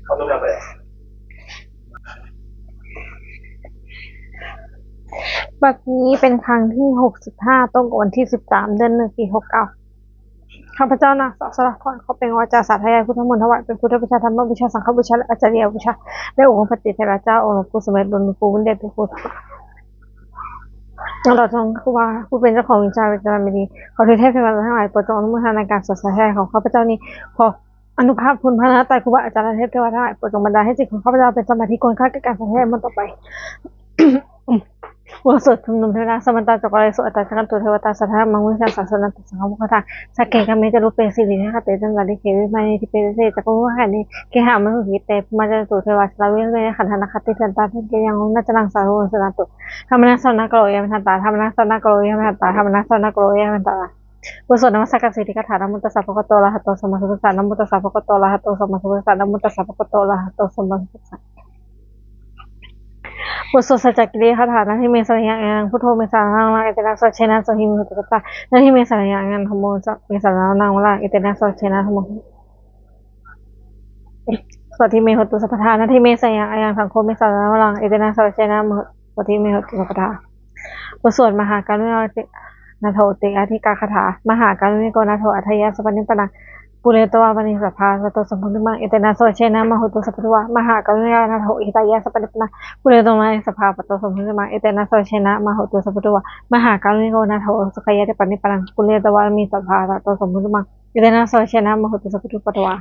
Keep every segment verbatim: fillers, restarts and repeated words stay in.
บัดนี้เป็นครั้งที่หกสิบห้า ตรงกับวันที่สิบสาม เดือนหนึ่ง ปีหกเก้า ข้าพเจ้านางสาวสาราพร ขอเปล่งวาจาสาธยายพุทธมนต์ ถวายเป็นพุทธบูชา ธรรมบูชา สังฆบูชา และอาจาริยบูชาแด่องค์พระเถราเจ้า องค์หลวงปู่สมเด็จ หลวงปู่บุญเดช พระครู ตลอดจนครูบาผู้เป็นเจ้าของวิชาวิจารณมณี ขอเทพเทวดาทั้งหลายโปรดจงอนุโมทนาการสวดสาธยายของข้าพเจ้านี้ ขออานุภาพคุณพระรัตนตรัย ครูบาอาจารย์และเทพเทวดาทั้งหลายโปรดจงบันดาลให้จิตของข้าพเจ้าเป็นสมาธิควรค่าแก่การสาธยายมนต์ต่อไป บทสวดชุมนุมเทวดา Samantā cakkavāḷesu atrāgacchantu devatā, saddhammaṃ munirājassa suṇantu saggamokkhadaṃ. Sagge kāme ca rūpe girisikharataṭe cantalikkhe vimāne, dīpe raṭṭhe ca gāme taruvanagahane gehavatthumhi khette, bhummā cāyantu devā jalathalavisame yakkhagandhabbanāgā, tiṭṭhantā santike yaṃ munivaravacanaṃ sādhavo me suṇantu. Dhammassa ānandarūpā eva bhadantā, dhammanassa ānandarūpā eva bhadantā, dhammanassa ānandarūpā eva bhadantā. บทสวดนมัสการสิทธิคาถา Namo tassa bhagavato arahato sammāsambuddhassa. Namo tassa bhagavato arahato sammāsambuddhassa. Namo tassa bhagavato arahato sammāsambuddhassa. บทสวดสัจจกิริยาคาถา Natthi me saraṇaṃ aññaṃ, buddho me saraṇaṃ varaṃ, etena saccena sotthi me hotu sabbadā. Natthi me saraṇaṃ aññaṃ, dhammo me saraṇaṃ varaṃ, etena saccena sotthi me hotu sabbadā. Natthi me saraṇaṃ aññaṃ, saṅgho me saraṇaṃ varaṃ, etena saccena sotthi me hotu sabbadā. บทสวดมหาการุณิโกนาโถติอาทิกาคาถา Mahākāruṇiko nātho atthāya sabbapāṇinaṃ, pūretvā pāramī sabbā patto sambodhimuttamaṃ, etena saccena mā hontu sabbupaddavā. Mahākāruṇiko nātho hitāya sabbapāṇinaṃ, pūretvā pāramī sabbā patto sambodhimuttamaṃ, etena saccena mā hontu sabbupaddavā. Mahākāruṇiko nātho sukhāya sabbapāṇinaṃ, pūretvā pāramī sabbā patto sambodhimuttamaṃ, etena saccena mā hontu sabbupaddavā.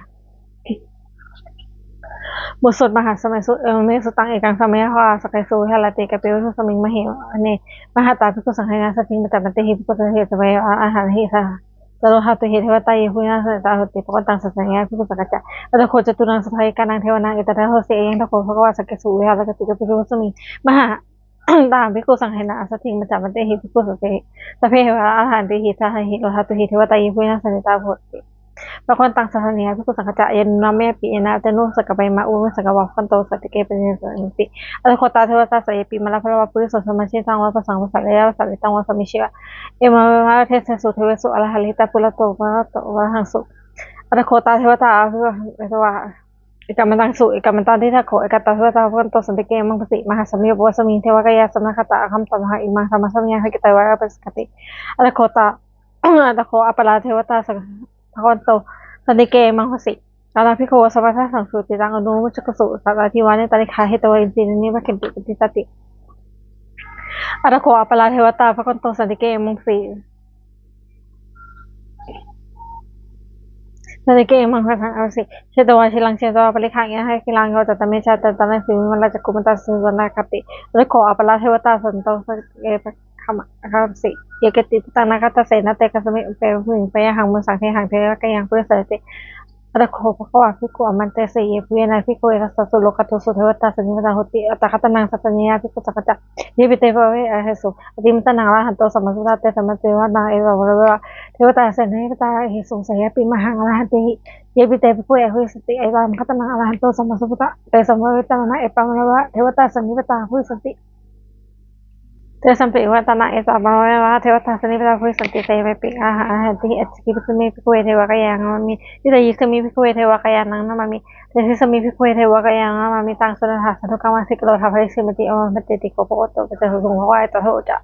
บทสวดมหาสมัยสูตร Evaṃ me sutaṃ. Ekaṃ samayaṃ bhagavā sakkesu viharati kapilavatthusmiṃ mahāvane mahatā bhikkhusaṅghena saddhiṃ pañcamattehi bhikkhusatehi. Tasmā vihāraṃ ārakkhaṃ āmantayi satthā saha. Tatra āmantayi devakāyā yāmunā saha nanditā bhojanā. Tato āmantayi devakāyā yāmunā saha nanditā bhojanā. Atha kho catunnaṃ sabbakāyikānaṃ devānaṃ etadahosi: Ayaṃ kho bhagavā sakkesu viharati kapilavatthusmiṃ mahā tā bhikkhusaṅghena saddhiṃ pañcamattehi bhikkhusatehi. Sabbeheva arahantehi dasahi bodhāhi devakāyā yāmunā saha nanditā bhojanā. Bhagavantaṃ dassanāya bhikkhusaṅghañca yannūna mayampi anāyatano saṅkappayāma ūhakāsaṃ bhagavanto santike pajahitāti. Atha kho tā devatā seyyathīdaṃ mahāsamayam bhagavā purimaṃ dhammaṃ pasampajja āyasmanto bhagavā sabbadassi. Evaṃ me devesu devesu antarahitā purato purato parittaṃ. Atha kho tā devatā ekamantaṃ ekamantaṃ tiṭṭhantā kho ekā devatā bhagavato santike āmantesi. Mahāsamayaṃ bhagavā devakāyā samāgatā ahaṃ āgatamha imaṃ dhammasamayaṃ dakkhitāya abhivassati. Atha kho tā atha kho aparā devatā bhagavato santike āmantesi. Yānā bhikkhavo samādahaṃsu cittaṃ attano ujukamakaṃsu sārathīva nettāni gahetvā indriyāni rakkhanti paṇḍitāti. Atha kho aparā devatā bhagavato santike āmantesi. Santike āmantesi. Chetvā khīlaṃ chetvā palighaṃ āharaṃ khīlaṃ yothinā mettā karuṇā kruddhā muditāti. Atha kho aparā devatā bhagavato santike āmantesi. Ye keci buddhaṃ nāgaṃ adessi na te kasmi pāpuṇhiṃ pāyāhaṃ manussānaṃ dehaṃ devakāyaṃ paṭisāsīti. Atha kho bhagavā bhikkhū āmantesi. Ye bhuyyena bhikkhave dasasu lokadhātūsu devatā sannipatitā honti tathāgataṃ dassanāya bhikkhusaṅghañca. Yepi te bhikkhave ahesuṃ atītamaddhānaṃ arahanto sammāsambuddhā tesampāturahu devatānaṃ etaparamāyeva devatānaṃ sannipatitā ahesuṃ seyyathīdaṃ mahāsamayaṃ dakkhitāti. Yepi te bhikkhave ahesuṃ atītamaddhānaṃ arahanto sammāsambuddhā tesampāturahu devatānaṃ etaparamāyeva devatānaṃ sannipatitā bhavissanti. Tesampi devatānaṃ etaparamāyeva devatānaṃ sannipatitā bhavissanti. Seyyathīdaṃ mahāsamayaṃ dakkhitāti. Ācikkhissāmi bhikkhave devakāyaṃ nāmāni. Kittayissāmi bhikkhave devakāyānaṃ nāmāni. Desissāmi bhikkhave devakāyānaṃ nāmāni. Taṃ suṇātha sādhukaṃ manasikarotha bhāsissāmīti. Evaṃ bhanteti kho bhagavato paccassosuṃ. Bhagavā etadavoca: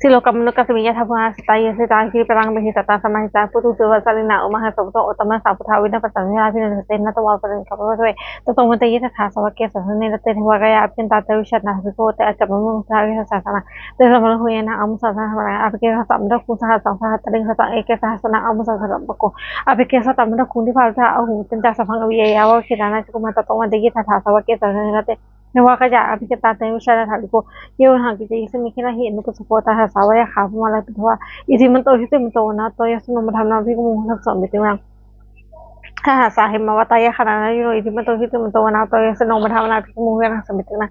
Silokamanukassāmi yattha bhummā tadassitā. Girigabbharaṃ pahitattā samāhitā. Puthū sīhāva sallīnā odātamanasā suddhā. Vinayaṃ paṇītaṃ sārīputto bhikkhū te bhikkhū te bhāsetaṃ. Etaṃ bhanteti yathāyamā bhagavato sāvake sāsane rate devakāyā abhikkantā te vijānātha bhikkhavo te ātappamakaruṃ sattariṃ saha saha. Tesampāturahu ñāṇaṃ amanussāna dassanaṃ. Appeke satamaddakkhuṃ sahassaṃ sahatthasārathi. Appeke sahassānaṃ amanussānamaddasuṃ. Appeke satamaddakkhuṃ dīpavītarā ahuṃ. Tañca sabbaṃ abhiññāya vavakkhitvāna cakkhumā tato āmantayi satthā sāvake sāsane rate devakāyā abhikkantā te vijānātha bhikkhavo. Ye vohaṃ kittayissāmi girāhi anupubbaso tathā sāvakasaṅgho phuṭā bhikkhavo iddhimanto jutimanto vaṇṇavanto yasassino modamānā abhikkāmuṃ bhikkhūnaṃ samitiṃ vanaṃ. Sahassaṃ hemavatā yakkhā nānattavaṇṇino iddhimanto jutimanto vaṇṇavanto yasassino modamānā abhikkāmuṃ bhikkhūnaṃ samitiṃ vanaṃ.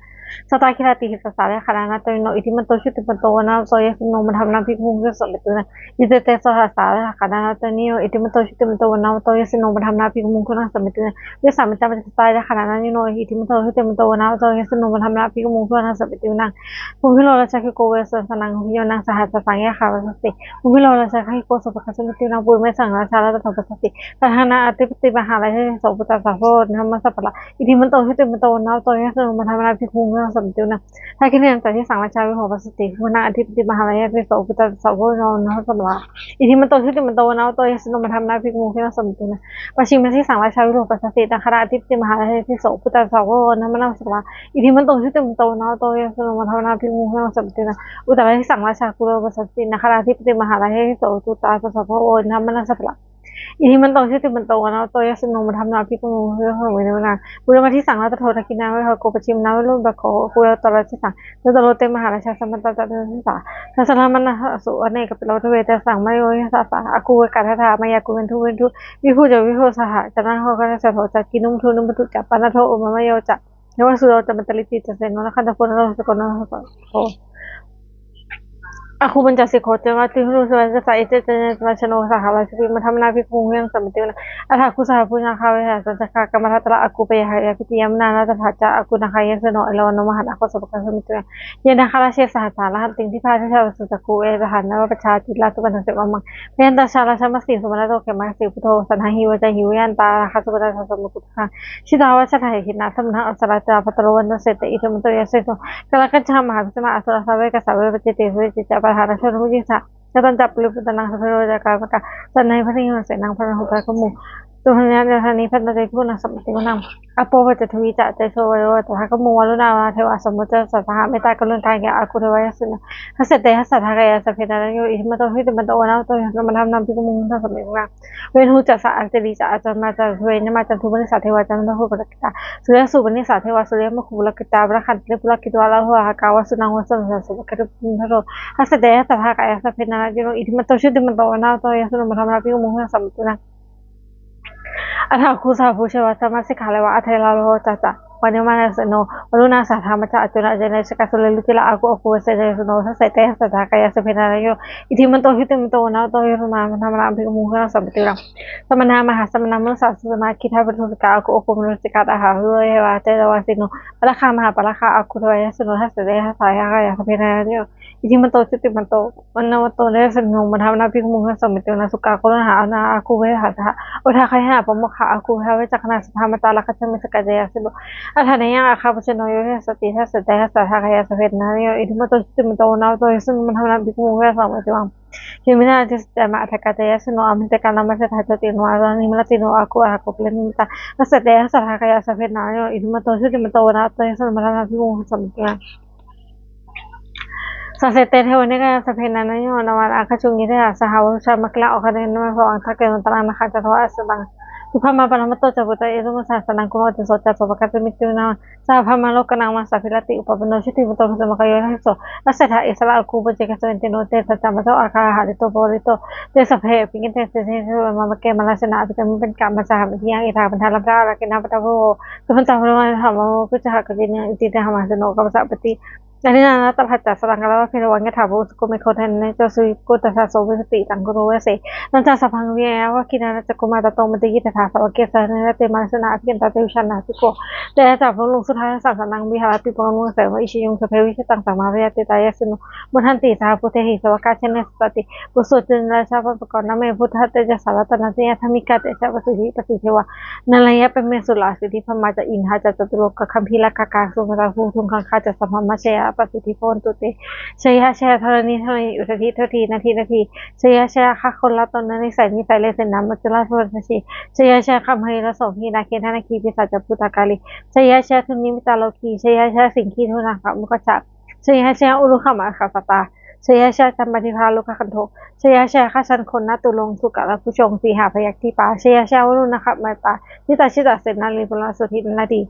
Sātāgirā tisaṅkhā rājā, gandhabbānaṃ ca nindino, iddhimanto jutimanto, vaṇṇavanto yasassino, modamānā abhikkāmuṃ, bhikkhūnaṃ samitiṃ vanaṃ. Iccete soḷasasahassā sahassā, gandhabbānaṃ ca nindino, iddhimanto jutimanto, vaṇṇavanto yasassino, modamānā abhikkāmuṃ, bhikkhūnaṃ samitiṃ vanaṃ. Vessāmittā pañcasatā rājā, gandhabbānaṃ ca nindino, iddhimanto jutimanto, vaṇṇavanto yasassino, modamānā abhikkāmuṃ, bhikkhūnaṃ samitiṃ vanaṃ. Kumbhīro rājagahiko, vessāmittā saha, bhiyyo naṃ saha sahassaṃ, yakkhā āmantesi. Kumbhīro rājagahiko, sopāga samitiṃ vanaṃ. Purimaṃ disaṃ rājā, latthadotpaṃ pasāsati, gandhabbānaṃ ca ādhipati, mahārājāyateyyo, so. Puttāpi tassa bahavo, indanāmā mahabbalā, iddhimanto jutimanto, vaṇṇavanto yasassino, modamānā abhikkāmuṃ, bhikkhūnaṃ samitiṃ vanaṃ. Dakkhiṇayañca disaṃ rājā, virūḷho pasāsati, gandhabbānaṃ ādhipati, mahārājāyateyyo, so. Puttāpi tassa bahavo, indanāmā mahabbalā, iddhimanto jutimanto, vaṇṇavanto yasassino, modamānā abhikkāmuṃ, bhikkhūnaṃ samitiṃ vanaṃ. Pacchimaṃ disaṃ rājā, virūḷho pasāsati, nāgānaṃ ādhipati, mahārājāyateyyo, so. Puttāpi tassa bahavo, indanāmā mahabbalā, iddhimanto jutimanto, vaṇṇavanto yasassino, modamānā abhikkāmuṃ, bhikkhūnaṃ samitiṃ vanaṃ. Uttaraṃ disaṃ rājā, kumbhīro pasāsati, nāgānaṃ ādhipati, mahārājāyateyyo, so. Puttāpi tassa bahavo, indanāmā mahabbalā, iddhimanto jutimanto, vaṇṇavanto yasassino, modamānā abhikkāmuṃ, bhikkhūnaṃ samitiṃ vanaṃ. Pūrametānaṃ disaṃ rājā, dhattopaddānagahiko, pacchimaṃ disaṃ virūḷhako, kumbhīro uttaraṃ disaṃ. Cattāro te mahārājā, samantā caturo disā, daddallamānā aṭṭhaṃsu, vane kāpilavatthave. Tesaṃ māyāvino dāsā, āgū vañcanikā saṭhā, māyā kuṭeṇḍu veṭeṇḍu, viṭū ca viṭuṭo saha, candano kaṇhassa suro, kinnughaṇḍu nighaṇḍu ca, panādo opamañño ca, devasūto ca mātali. Cittaseno ca gandhabbo, naḷo ca janesabho, āgū pañcasikho ca, tiṇṇannūpuroto saha. Iccetvāna yasassino, sāvakā sāvakā saha, rājubhi modamānā abhikkāmuṃ, bhikkhūnaṃ samitiṃ vanaṃ. Athāgū sahabhū ca, nāgā vijānātha saha, kambalassatarā āgū, pāyāgā ca yasassino, erāvaṇo mahānāgo, sopāga samitiṃ vanaṃ. Ye nāgarāje sahasā haranti, dibbā dijā pakkhi visuddhacakkhū, ettāvatā ca vaṇṇaṃ sito mahesī, mahiddhā ca rājā mahesī, supaṇṇo ca khemmakāyikā, puthū ca saha saha, jitavanto baliṃ senaṃ, satañca bhaddamuppaveṭesaṃ. Jitā vajirahatthasennā, samuddaṃ asurā sitā, bhātaro vāsavassete, iddhimanto jayasiddhino. Kālakañjā mahābhismā, asurā dānaveghasā, vepacitti viṭū ca, pahārādo namucī saha. Satañca baliputtānaṃ, sabbe rojā ca pālakā, sannayhitvā baliṃ senaṃ, samuddaṃ asurā sitā, bhātaro vāsavassete, iddhimanto jayasiddhino. Satañca bhaddamuppaveṭesaṃ, bhātaro vāsavassete, iddhimanto jayasiddhino. Apo paccassopajaññā ca, devasūto ca sahabhū saha, mettākaruṇākāyikā, āgū devā yasassino. Dasete dasadhā kāyā, sabbe nānattavaṇṇino, iddhimanto jutimanto, vaṇṇavanto yasassino, modamānā abhikkāmuṃ, bhikkhūnaṃ samitiṃ vanaṃ. Veṇhū ca saha candiní ca, arunā ca rājubhi yamā, candamāgā ca sūpanisā, devā ca āgamuṃ mandavalāhakā. Suriyassūpanisā devā, suriyamāgū purakkhitā, brahmamāgū purakkhitvā, rāhubhaddamāgā ca supakkhitvā, candimāgū purakkhitā, vāsavassete ca saha kāyā, sabbe nānattavaṇṇino, iddhimanto jutimanto, vaṇṇavanto yasassino, modamānā abhikkāmuṃ, bhikkhūnaṃ samitiṃ vanaṃ. Athāgū sahabhū ca, vāsavassete mahāsaṅghasenaṃ, sāvakā ca devasūto ca, candamāgā ca sūpanisā, devā ca āgamuṃ mandavalāhakā. Varuṇā saha dhammajaā ca, accutā ca anejakā, sūleyyarucirā āgū, āgū devasūto ca saha. Dasete dasadhā kāyā, sabbe nānattavaṇṇino, iddhimanto jutimanto, vaṇṇavanto yasassino, modamānā abhikkāmuṃ, bhikkhūnaṃ samitiṃ vanaṃ. Samānā mahāsamānā, mānusā ca samānā, khiḍḍāpadūsikā āgū, āgū manoretikā. Athāgū devā ca devasenaṃ, pāragā mahāpāragā, āgū devā yasassino. Dasete dasadhā kāyā, sabbe nānattavaṇṇino, iddhimanto jutimanto, vaṇṇavanto yasassino, modamānā abhikkāmuṃ, bhikkhūnaṃ samitiṃ vanaṃ. Sukkā karumhā aṇāgā, āgū vehapphalāhakā, odātagayhā pāmokkhā, āgū devā vicakkhaṇā. Sadāmattā rājā ca, hiṃsakā ca yasassi, gandhabbānaṃ ca nindino, dasete dasadhā kāyā, sabbe nānattavaṇṇino, iddhimanto jutimanto, vaṇṇavanto yasassino, modamānā abhikkāmuṃ, bhikkhūnaṃ samitiṃ vanaṃ. Khemiyā ca tusitā ca, maṇḍahā ca yasassi, āmantakkā ca mātaputā, jahatimo ca aṇātho, nimmānaratino āgū, āgū purindado ca. Dasete dasadhā kāyā, sabbe nānattavaṇṇino, iddhimanto jutimanto, vaṇṇavanto yasassino, modamānā abhikkāmuṃ, bhikkhūnaṃ samitiṃ vanaṃ. Saṭṭhete devanikāyā ca, sabbe nānattavaṇṇino, nāmanvayena āgañchuṃ ye ca, saha rājubhi gandhabbinivāsā, pavutthajātimakkhīlaṃ, oghatiṇṇamanāsavaṃ, dakkhemoghataraṃ nāgaṃ, candaṃva vamasotthi. Subrahmā paramatto ca, puttā ca ituṇhitāyatā, saha brahmalokānaṃ mahesā, virattiṃ upavadeyyāma, jutimanto bhismākāyo yasassi so. Dasettha esaṃ āgū, paccekavasavattino, tesañca majjhato āgā, hārito parivārito. Te sabbe abhikkante, sinde sabbaṃ rāmake, mārasenā abhikkāmi, pāṇinā sahassaṃ abhiyaṃ, etha gaṇhatha ārakkhita, pāda vo samantā parivāretha, mā vo muñcittha kañci naṃ, iti taṃ mahāseno, kamāsamānā paccudāvatti. Anesanā saraṇamajjhaṃ, saraṇaṃ ārabbhamhi, devā manussā ca yakkhā, pādasenaṃ ca supaddavā, so vippassati taṃ karuṇā dāsena. Tañca sabbaṃ abhiññāya, vavakkhitvāna cakkhumā, tato āmantayi satthā, sāvake sāsane rate, mārasenā abhikkantā, te vijānātha bhikkhavo. Te ca ātappamakaruṃ, suddhāvāsakāyikā, sāvakā sāvakā saṅghā, vihārathi pādasenaṃ, isipāsiko ca devā, iccevaṃ sabbe vijitasaṅgāmā, bhayātītā yāsassino, modanti saha bhūtehi, sāvakā te janesutāti. Puthujjanarājāpi pāpaggaho, nāma yena buddhassa tejasā, ratanattayadhammikā, tejapāsiddhi pasīdevā, nārāyapāmokkhaṃsu, siddhibrahmā ca indā ca, catulokā gambhīrakkhakā, sopāga catusaṅghañcikā, sabrahmajayapāsiddhi bhavantu te. Jaya jaya dharaṇi dharaṇī, udadhi udadhī nadi nadī, jaya jaya yakkhagandhabbanāga nisayī, sailyasena maccusāsubhā rājī, jaya jaya brahmendagaṇasamāgami, nāgenda nāgī pisāca bhūtakālī, jaya jaya dunnimittarogī, jaya jaya siṅgī supaṇṇugaja, jaya jaya urukkhamakasātrā, jaya jaya campādīpa lokagandho, jaya jaya gajagganaturaṅga sukarabhujaṅga sīhabyagghidīpā, jaya jaya varuṇayakkhamatā, jita jita senārī pavara suddhi naradī,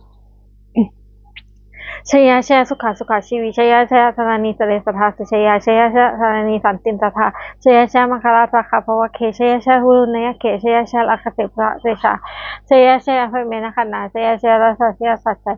jaya jaya sukhā sukhā jīvī, jaya jaya dharaṇītale sadā sujayā, jaya jaya dharaṇī santin sadā, jaya jaya maṅkarājaraññā bhavagge, jaya jaya varuṇayakkhe, jaya jaya rakkhase surabhujā, jaya jaya brahmendagaṇā, jaya jaya rājā jaya sājjaya,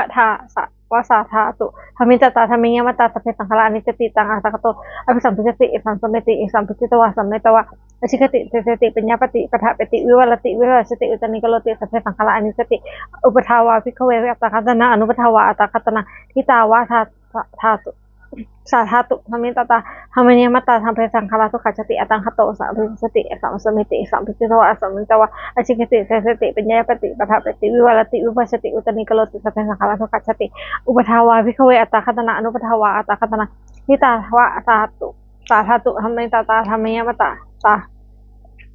vā dhā sa vā sā dhātu. Dhammī ca tā dhammī niyamatā sabbe saṅkhārā aniccāti. Taṃ atthāgato abhisambujjhati asaṃsameti asaṃsamjitvā samayo vā ācikkhati deseti paññapati paṭṭhapeti vivarati vibhajati uttānīkaroti sabbe saṅkhārā aniccāti. Uppādā vā bhikkhave atthaṅgatānaṃ anuppādā vā atthaṅgatānaṃ ṭhitā vā sā dhātu sā dhātu. Dhammī ca tā dhammī niyamatā sabbe saṅkhārā dukkhāti. Atthaṅgato abhisambujjhati asaṃsameti asaṃsamjitvā samayo vā ācikkhati deseti paññapati paṭṭhapeti vivarati vibhajati uttānīkaroti sabbe saṅkhārā dukkhāti. Uppādā vā bhikkhave atthaṅgatānaṃ anuppādā vā atthaṅgatānaṃ ṭhitā vā sā dhātu sā dhātu. Dhammī ca tā dhammī niyamatā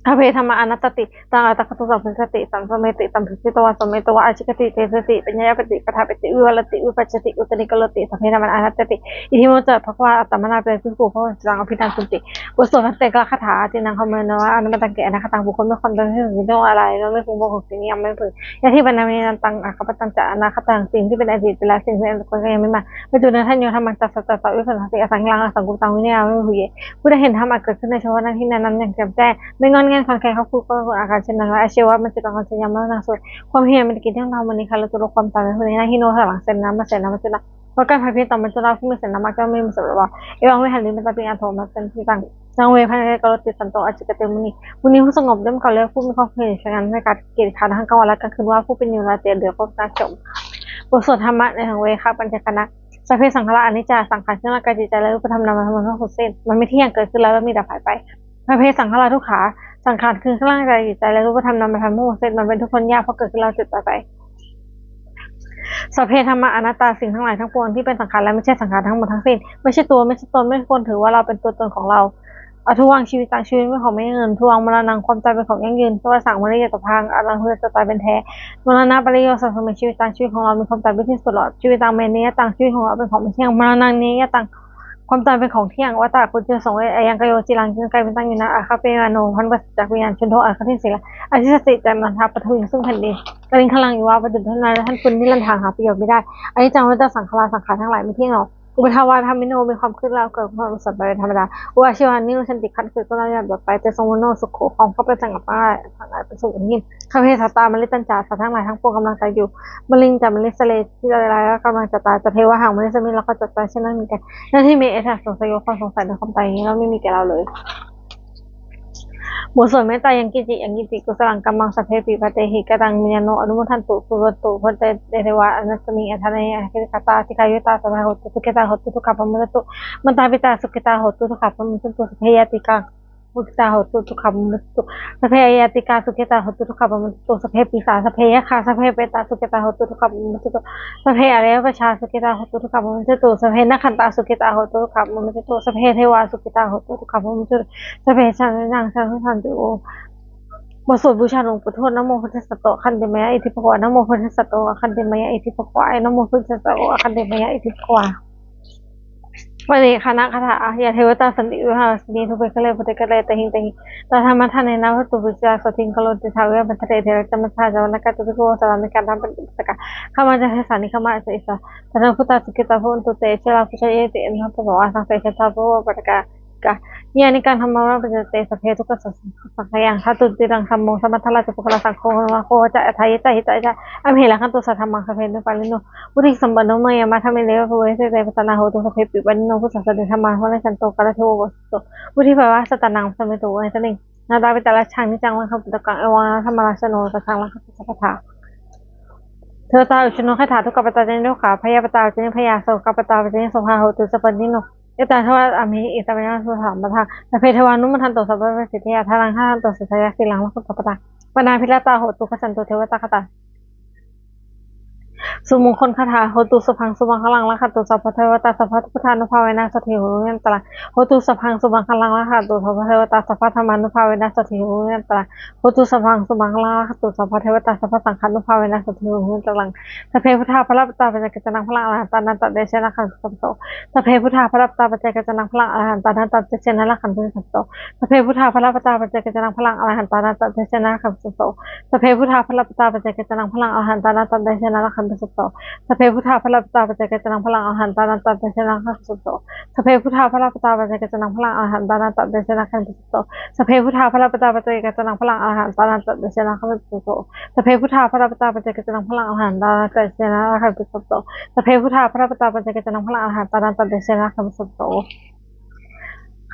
sabbe dhammā anattāti. Taṃ atthāgato abhisambujjhati asaṃsameti asaṃsamjitvā samayo vā ācikkhati deseti paññapati paṭṭhapeti vivarati vibhajati uttānīkaroti sabbe dhammā anattāti. Iti himaṃ ca bhagavā attamanā te bhikkhū bhagavato sākacitaṃ abhinanduti. บทสวดภัทเทกคาถา Adinnā dhammena anumataṃ ke anāgataṃ. บุคคลไม่ควรดำรงอยู่ในโลกนี้ ไม่พึง Yadi panāmi nāntaṃ aggappatto ca anāgataṃ. สิ่งที่เป็นอดีตไปแล้ว สิ่งที่เป็นอนาคตก็ยังไม่มา Paccuppannañca yo dhammaṃ tattha tattha vipassati. Asaṃhiraṃ asaṅkuppaṃ vinayaṃ vimucciye. ผู้ใดเห็นธรรมอันเกิดขึ้นในเฉพาะหน้าที่นั้นๆ อย่างแจ่มแจ้ง ไม่ง่อนแง่นคลอนแคลน ครอบคลุมก็คืออาการเช่นนั้น Ajjeva manussataṃ appattañca maraṇaṃ sukham. ความเพียรเป็นกิจที่ต้องทำวันนี้ Khalaṃ cūro ความตายเป็นผู้นี้ Na hi no saṅgarānaṃ saṃsedanaṃ, เพราะการผัดเพี้ยนต่อมัจจุราชผู้มีเสนามากย่อมไม่มีสำหรับเรา Evaṃ vihāriṃ mettā bhikkhusaṅghañca นับเป็นที่ตั้ง Yaṃ me bhaṇāni karoti santo ācikkhate muni. มุนีผู้สงบย่อมกล่าวเรียกผู้มีความเพียรอยู่เช่นนั้น ไม่ขาดเกียจคร้านทั้งกลางวันและกลางคืน ว่าผู้เป็นอยู่ราตรีอันเดียวก็เป็นการสงบ บทสวดธัมมะในสังเวคปัจจกนะ Sabbe saṅkhārā aniccā. สังขารคือร่างกายจิตใจและรูปธรรมนามธรรมทั้งหมดทั้งสิ้น มันไม่เที่ยง เกิดขึ้นแล้วย่อมมี ดับหายไป Sabbe saṅkhārā dukkhā. สังขารคือร่างกายจิตใจและรูปธรรมนามธรรมทั้งหมดทั้งสิ้น มันเป็นทุกข์ทนยาก เพราะเกิดขึ้นแล้วเสื่อมตายไป Sabbe dhammā anattā. สิ่งทั้งหลายทั้งปวงที่เป็นสังขารและไม่ใช่สังขารทั้งหมดทั้งสิ้น ไม่ใช่ตัว ไม่ใช่ตน ไม่ควรถือว่าเราเป็นตัวตนของเรา Adhuvaṃ jīvitaṃ. ชีวิตเป็นของไม่ยั่งยืน Dhuvaṃ maraṇaṃ. ความตายเป็นของยั่งยืน Savassā mariyaṃ tathā. อันเราควรจะตายเป็นแท้ Maraṇapariyosānasmiṃ jīvitaṃ. ชีวิตของเรามีความตายเป็นที่สุดรอบ Jīvitaṃ me niyataṃ. ชีวิตของเราเป็นของไม่เที่ยง Maraṇaṃ niyataṃ. ความตายเป็นของเที่ยง Vata ควรจะทรง Ayaṃ kāyo ciraṃ. นี้ร่างกายเป็นตั้งอยู่นาน Ahappayāvaṇho bhavissaṃ. ปราศจากวิญญาณ Chuddho อันขาดสิ้นเสียแล้ว Adhisessati จักนอนทับ Paṭhaviṃ. ซึ่งแผ่นดิน Kaliṅgaraṃ iva. ประดุจดังน้ำ ท่าน Pūreṇhiratthaṃ. หาประโยชน์ไม่ได้ Aniccā vata saṅkhārā. สังขารทั้งหลายไม่เที่ยงหรอก Uppādā vā dhammino. มีความคิดแล้วเกิดความรู้สึกเป็นธรรมดา Uppajjitvā nirujjhanti. ครั้นเกิดขึ้นแล้วย่อมดับไป Teso vaṇṇo sukho. ความเขาเป็นสง่าผ่า ทั้งหลายเป็นสุขอย่างยิ่ง Sabbe sattā maritanti. สัตว์ทั้งหลายทั้งปวงกำลังตายอยู่ Mariṃ ca marissare. ที่ตายแล้วกำลังจะตาย Tathevāhaṃ marissāmi. เราก็จะตายเช่นนั้นเหมือนกัน Natthi me ettha saṃsayo. ความสงสัยในความตายนี้ย่อมไม่มีแก่เราเลย บทสวดเมตตา Yaṃ kiñci yaṃ kiñci kusalaṃ kammaṃ sabbehi pāpehi kataṃ puññaṃ no anumodantu suṇantu bhonto te devā asmiṃ ṭhāne adhigatā dīghāyukā sadā hontu sukhitā hontu dukkhā pamuñcantu. Mātā pitā sukhitā hontu dukkhā pamuñcantu. Sabbe ñātikā sukhitā hontu dukkhā pamuccantu. Sabbe aññātikā sukhitā hontu dukkhā pamuccantu. Sabbe pisā sabbe yakkhā sabbe petā sukhitā hontu dukkhā pamuccantu. Sabbe abyāpajjhā sukhitā hontu dukkhā pamuccantu. Sabbe nakkhattā sukhitā hontu dukkhā pamuccantu. Sabbe devā sukhitā hontu dukkhā pamuccantu. Sabbe janā sukhitā hontu. บทสวดบูชาหลวงปู่ทวด Namo buddhassa āgantimāya iti bhagavā. Namo buddhassa āgantimāya iti bhagavā. Namo buddhassa āgantimāya iti bhagavā. Vane khaṇhakatā. Yā devatā santi vihārasmiṃ thūpe ghare bodhighare tahiṃ tahiṃ, tā dhammadānena bhavantu pūjitā, sotthiṃ karontedha viharamantare. Therā ca majjhā ca navakā ca bhikkhavo, sārāmikā dānapatī upāsakā, gāmā ca desā nigamā ca issarā, tānubhūtā sukhitā bhavantu te. Jalābujā ye ca anappassavā, saṃsedajātā athavopapātikā, niyyānikaṃ dhammavaraṃ paṭicca te, sabbe dukkhassa muttū saṅkhayaṃ. Ṭhātu ciraṃ dhammo, dhammaddharā ca puggalā, saṅgho pāvako ca atthayesahitāya ca, amhe rakkhatu saddhammaṃ sabbe nirāpāṇino. Vuḍḍhiṃ sampāpuṇeyyāma, dhamme ariyappavedite. Pasannā hontu sabbepi, pāṇino buddhasāsane. Dhammaṃ pavecchanto, kālakañjā devavo pāsito, vuḍḍhibhāvāya sattānaṃ, pasampāditvā uyyalagiriṃ. Nātā piṇḍarājaṃ, niccaṃ rakkhaṃ puttakaṃ, evaṃ arahamhi vācano, saddhaṃ rakkhaṃ sabbadā. Devatā ujjhāno khaṇḍā, dukkhappattā ca niddukkhā, bhayappattā ca nibbhayā, sokappattā ca nissokā, hontu sampādino. Etaṃ devavāmasmiṃ, etaṃ puññaṃ sabbasampadaṃ, sabbe devānumodantu, sabbasampattisiddhiyā. Dānaṃ dadantu saddhāya, sīlaṃ rakkhantu sabbadā, pāṇābhirato hontu, gacchantu devatāgatā. Sumanggalagāthā. Hotu sabbaṃ sumaṅgalaṃ, rakkhantu sabbadevatā, sabbabuddhānubhāvena, sotthī hontu nirantaraṃ. Hotu sabbaṃ sumaṅgalaṃ, rakkhantu sabbadevatā, sabbadhammānubhāvena, sotthī hontu nirantaraṃ. Hotu sabbaṃ sumaṅgalaṃ, rakkhantu sabbadevatā, sabbasaṅghānubhāvena, sotthī hontu nirantaraṃ. Sabbe buddhā balappattā, paccekānañca yaṃ balaṃ, arahantānañca tejena, rakkhantu sabbaso. Sabbe buddhā balappattā, paccekānañca yaṃ balaṃ, arahantānañca tejena, rakkhantu sabbaso. Sabbe buddhā balappattā, paccekānañca yaṃ balaṃ, arahantānañca tejena, rakkhantu sabbaso. Sabbe buddhā balappattā, paccekānañca yaṃ balaṃ, arahantānañca tejena, rakkhantu sabbaso. Sabbe buddhā balappattā, paccekānañca yaṃ balaṃ, arahantānañca tejena, rakkhantu sabbaso. Sabbe buddhā balappattā, paccekānañca yaṃ balaṃ, arahantānañca tejena, rakkhantu sabbaso. Sabbe buddhā balappattā, paccekānañca yaṃ balaṃ, arahantānañca tejena, rakkhantu sabbaso. Sabbe buddhā balappattā, paccekānañca yaṃ balaṃ, arahantānañca tejena, rakkhantu sabbaso. Sabbe buddhā balappattā, paccekānañca yaṃ balaṃ, arahantānañca tejena, rakkhantu sabbaso.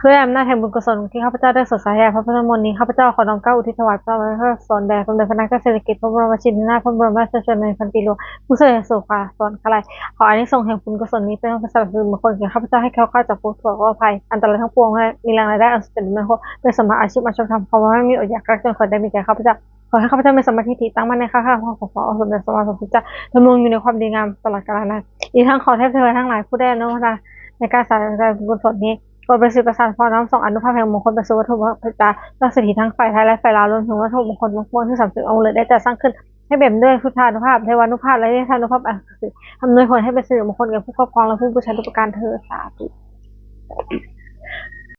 ด้วยอำนาจแห่งบุญกุศลที่ข้าพเจ้าได้สวดสาธยายพระพุทธมนต์นี้ ข้าพเจ้าขอน้อมเกล้าอุทิศถวายพระมหากุศลแด่สมเด็จพระนางเจ้าสิริกิติ์ พระบรมราชินีนาถ พระบรมราชชนนีพันปีหลวง ผู้เสด็จสู่สวรรคาลัย ขออานิสงส์แห่งบุญกุศลนี้เป็นพระสรรพสิริมงคลแก่ข้าพเจ้า ให้แคล้วคลาดจากทุกข์โศกโรคภัย อันตรายทั้งปวง และมีแรงรายได้อันสุจริตมั่นคง เป็นสัมมาอาชีพอันชอบธรรม ความไม่มีอดอยากยากจนขอได้มีแก่ข้าพเจ้า ขอให้ข้าพเจ้ามีสัมมาทิฏฐิตั้งมั่นในข้าข้าพระพุทธเจ้า องค์สมเด็จสัมมาสัมพุทธเจ้า ดำรงอยู่ในความดีงามตลอดกาลนาน อีกทั้งขอเทพเทวาทั้งหลายผู้ได้อนุโมทนาในการสาธยายบุญกุศลนี้ โปรดประสิทธิ์ประสาทพรน้อมส่งอานุภาพแห่งมงคลไปสู่วัตถุมงคล พระเจ้าเศรษฐีทั้งฝ่ายไทยและฝ่ายลาว รวมถึงวัตถุมงคลทั้งปวงที่สามสิบองค์เลิศได้จัดสร้างขึ้น ให้เปี่ยมด้วยพุทธานุภาพ เทวานุภาพ และเนรรทานุภาพอันศักดิ์สิทธิ์ อำนวยผลให้เป็นสิริมงคลแก่ผู้ครอบครองและผู้บูชาทุกประการเทอญ สาธุ